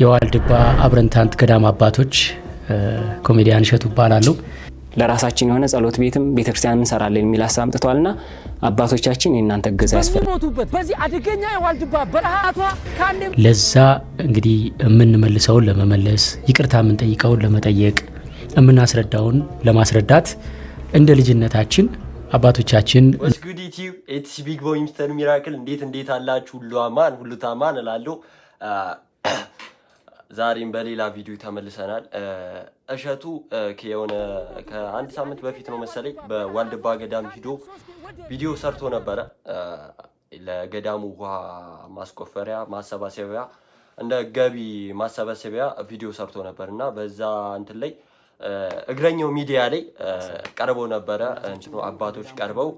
የዋልድባ አብረንታንት ገዳም አባቶች ኮሜዲያን እሸቱ እባላለሁ። ለራሳችን የሆነ ጸሎት ቤትም ቤተክርስቲያን እንሰራለን የሚል ሀሳብ አምጥተዋልና አባቶቻችን የእናንተ እገዛ ያስፈልጋል። በሚሞቱበት በዚህ አደገኛ የዋልድባ በረሃቷ ከአንድ ለዛ እንግዲህ የምንመልሰውን ለመመለስ፣ ይቅርታ የምንጠይቀውን ለመጠየቅ፣ የምናስረዳውን ለማስረዳት እንደ ልጅነታችን አባቶቻችን What's good YouTube? It's big boy Mister Miracle። እንዴት እንዴት አላችሁ? ሁሉ አማን፣ ሁሉ ታማን እላለሁ። ዛሬም በሌላ ቪዲዮ ተመልሰናል። እሸቱ የሆነ ከአንድ ሳምንት በፊት ነው መሰለኝ በዋልድባ ገዳም ሂዶ ቪዲዮ ሰርቶ ነበረ። ለገዳሙ ውሃ ማስቆፈሪያ ማሰባሰቢያ፣ እንደ ገቢ ማሰባሰቢያ ቪዲዮ ሰርቶ ነበር እና በዛ እንትን ላይ እግረኛው ሚዲያ ላይ ቀርቦ ነበረ። እንትኑ አባቶች ቀርበው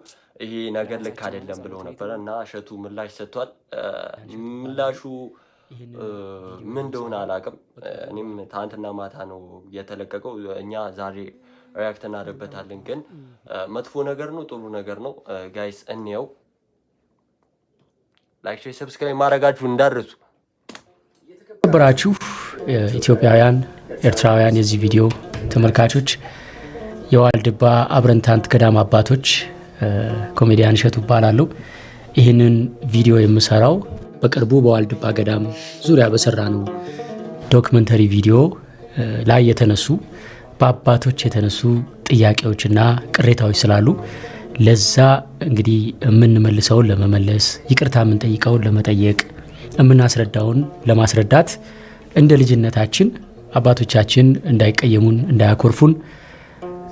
ይሄ ነገር ልክ አይደለም ብለው ነበረ እና እሸቱ ምላሽ ሰጥቷል። ምላሹ ምን እንደሆነ አላውቅም። እኔም ትናንትና ማታ ነው የተለቀቀው። እኛ ዛሬ react እናደርግበታለን። ግን መጥፎ ነገር ነው፣ ጥሩ ነገር ነው? Guys እንየው። Like፣ share፣ subscribe ማድረጋችሁ እንዳትረሱ። የተከበራችሁ ኢትዮጵያውያን፣ ኤርትራውያን የዚህ ቪዲዮ ተመልካቾች፣ የዋልድባ አብረንታንት ገዳም አባቶች ኮሜዲያን እሸቱ እባላለሁ። ይህንን ቪዲዮ የምሰራው በቅርቡ በዋልድባ ገዳም ዙሪያ በሰራነው documentary ቪዲዮ ላይ የተነሱ፣ በአባቶች የተነሱ ጥያቄዎችና ቅሬታዎች ስላሉ ለዛ እንግዲህ የምንመልሰውን ለመመለስ፣ ይቅርታ የምንጠይቀውን ለመጠየቅ፣ የምናስረዳውን ለማስረዳት እንደ ልጅነታችን አባቶቻችን እንዳይቀየሙን፣ እንዳያኮርፉን፣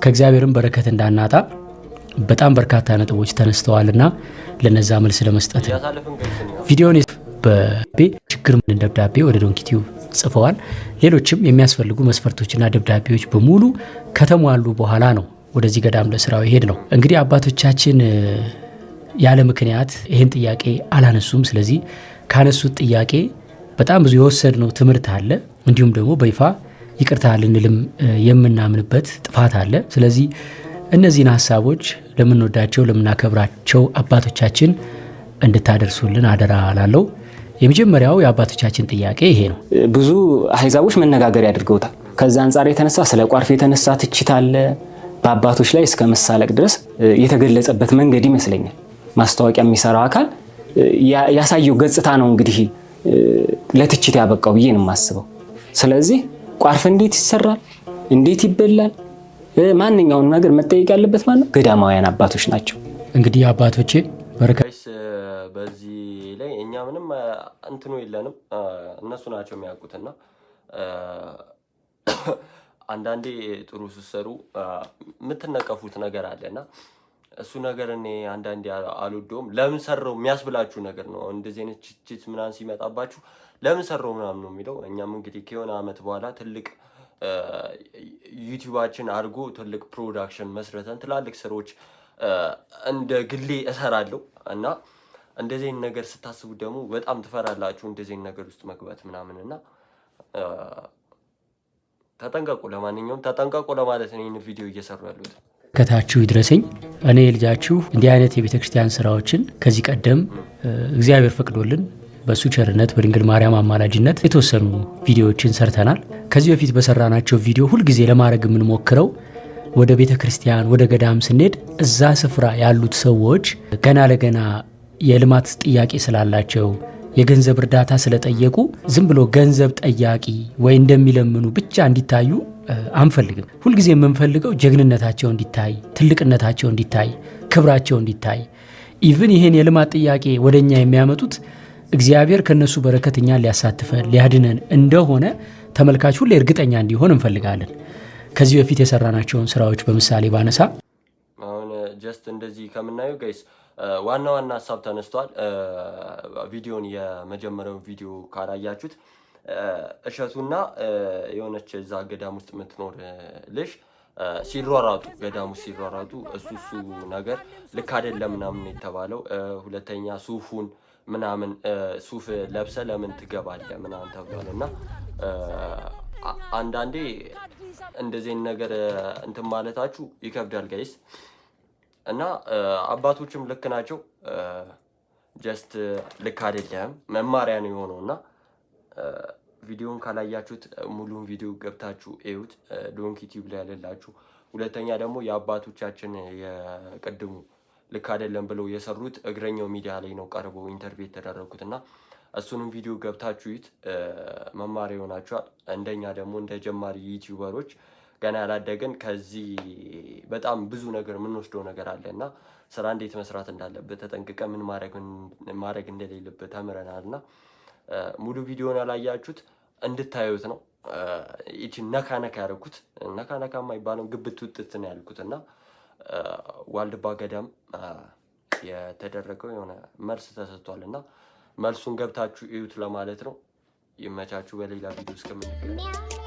ከእግዚአብሔርም በረከት እንዳናጣ በጣም በርካታ ነጥቦች ተነስተዋልና ለነዛ መልስ ለመስጠት ነው። እያሳለፍን guys እንየው። ቪዲዮን በቤ ችግር ምን ደብዳቤ ወደ Donkey Tube ጽፈዋል። ሌሎችም የሚያስፈልጉ መስፈርቶችና ደብዳቤዎች በሙሉ ከተሟሉ በኋላ ነው ወደዚህ ገዳም ለስራው የሄድነው። እንግዲህ አባቶቻችን ያለ ምክንያት ይህን ጥያቄ አላነሱም። ስለዚህ ካነሱት ጥያቄ በጣም ብዙ የወሰድነው ትምህርት አለ። እንዲሁም ደግሞ በይፋ ይቅርታ ልንልም የምናምንበት ጥፋት አለ። ስለዚህ እነዚህን ሀሳቦች ለምንወዳቸው፣ ለምናከብራቸው አባቶቻችን እንድታደርሱልን አደራ እላለሁ። የመጀመሪያው የአባቶቻችን ጥያቄ ይሄ ነው። ብዙ አህዛቦች መነጋገሪያ አድርገውታል። ከዛ አንጻር የተነሳ ስለ ቋርፍ የተነሳ ትችት አለ። በአባቶች ላይ እስከ መሳለቅ ድረስ የተገለጸበት መንገድ ይመስለኛል። ማስታወቂያ የሚሰራው አካል ያሳየው ገጽታ ነው እንግዲህ ለትችት ያበቃው ብዬ ነው የማስበው። ስለዚህ ቋርፍ እንዴት ይሰራል፣ እንዴት ይበላል፣ ማንኛውንም ነገር መጠየቅ ያለበት ማለት ነው ገዳማውያን አባቶች ናቸው። እንግዲህ አባቶቼ በረከት Guys፣ በዚህ ላይ እኛ ምንም እንትኑ የለንም፣ እነሱ ናቸው የሚያውቁትና አንዳንዴ ጥሩ ስትሰሩ የምትነቀፉት ነገር አለና እሱ ነገር እኔ አንዳንዴ አልወደውም። ለምን ሰራው የሚያስብላችሁ ነገር ነው። እንደዚህ አይነት ትችት ምናምን ሲመጣባችሁ ለምን ሰራው ምናምን ነው የሚለው። እኛም እንግዲህ ከሆነ አመት በኋላ ትልቅ YouTube ኣችን አድርጎ ትልቅ production መስርተን ትላልቅ ስራዎች እንደ ግሌ እሰራለሁ እና እንደዚህ አይነት ነገር ስታስቡ ደግሞ በጣም ትፈራላችሁ፣ እንደዚህ አይነት ነገር ውስጥ መግባት ምናምን እና ተጠንቀቁ። ለማንኛውም ተጠንቀቁ ለማለት ነው ይህን ቪዲዮ እየሰሩ ያሉት። ከታችሁ ይድረሰኝ። እኔ ልጃችሁ እንዲህ አይነት የቤተ ክርስቲያን ስራዎችን ከዚህ ቀደም እግዚአብሔር ፈቅዶልን በእሱ ቸርነት በድንግል ማርያም አማላጅነት የተወሰኑ ቪዲዮዎችን ሰርተናል። ከዚህ በፊት በሰራናቸው ቪዲዮ ሁልጊዜ ለማድረግ የምንሞክረው ወደ ቤተ ክርስቲያን፣ ወደ ገዳም ስንሄድ እዛ ስፍራ ያሉት ሰዎች ገና ለገና የልማት ጥያቄ ስላላቸው፣ የገንዘብ እርዳታ ስለጠየቁ ዝም ብሎ ገንዘብ ጠያቂ ወይ እንደሚለምኑ ብቻ እንዲታዩ አንፈልግም። ሁልጊዜ የምንፈልገው ጀግንነታቸው እንዲታይ፣ ትልቅነታቸው እንዲታይ፣ ክብራቸው እንዲታይ፣ even ይህን የልማት ጥያቄ ወደ እኛ የሚያመጡት እግዚአብሔር ከነሱ በረከት እኛን ሊያሳትፈን ሊያድነን እንደሆነ ተመልካች ሁሌ እርግጠኛ እንዲሆን እንፈልጋለን። ከዚህ በፊት የሰራናቸውን ስራዎች በምሳሌ ባነሳ አሁን just እንደዚህ ከምናየው guys ዋና ዋና ሀሳብ ተነስቷል። ቪዲዮን የመጀመሪያውን ቪዲዮ ካላያችሁት እሸቱና የሆነች እዛ ገዳም ውስጥ የምትኖር ልጅ ሲሯራጡ፣ ገዳሙ ሲሯራጡ እሱ ነገር ልክ አይደለም ምናምን የተባለው። ሁለተኛ ሱፉን ምናምን ሱፍ ለብሰህ ለምን ትገባለህ ምናምን ተብሏል። እና አንዳንዴ እንደዚህ ነገር እንትን ማለታችሁ ይከብዳል guys። እና አባቶችም ልክ ናቸው። Just ልክ አይደለም፣ መማሪያ ነው የሆነው እና ቪዲዮን ካላያችሁት ሙሉን ቪዲዮ ገብታችሁ እዩት። ዶንኪ ቲዩብ ላይ ያለላችሁ። ሁለተኛ ደግሞ የአባቶቻችን የቅድሙ ልክ አይደለም ብለው የሰሩት እግረኛው ሚዲያ ላይ ነው ቀርበው interview የተደረጉት እና እሱንም ቪዲዮ ገብታችሁ እዩት፣ መማሪያ ይሆናችኋል። እንደኛ ደግሞ እንደ ጀማሪ YouTuber ኦች ገና ያላደግን ከዚህ በጣም ብዙ ነገር የምንወስደው ነገር አለ እና ስራ እንዴት መስራት እንዳለበት ተጠንቅቀ ምን ማድረግ እንደሌለበት ተምረናል እና ሙሉ ቪዲዮን ያላያችሁት እንድታዩት ነው። ይቺ ነካ ነካ ያደረኩት፣ ነካ ነካ የማይባለው ግብት ውጥት ነው ያልኩት እና ዋልድባ ገዳም የተደረገው የሆነ መልስ ተሰጥቷል እና መልሱን ገብታችሁ እዩት ለማለት ነው። ይመቻችሁ። በሌላ ቪዲዮ እስከምንገናኝ።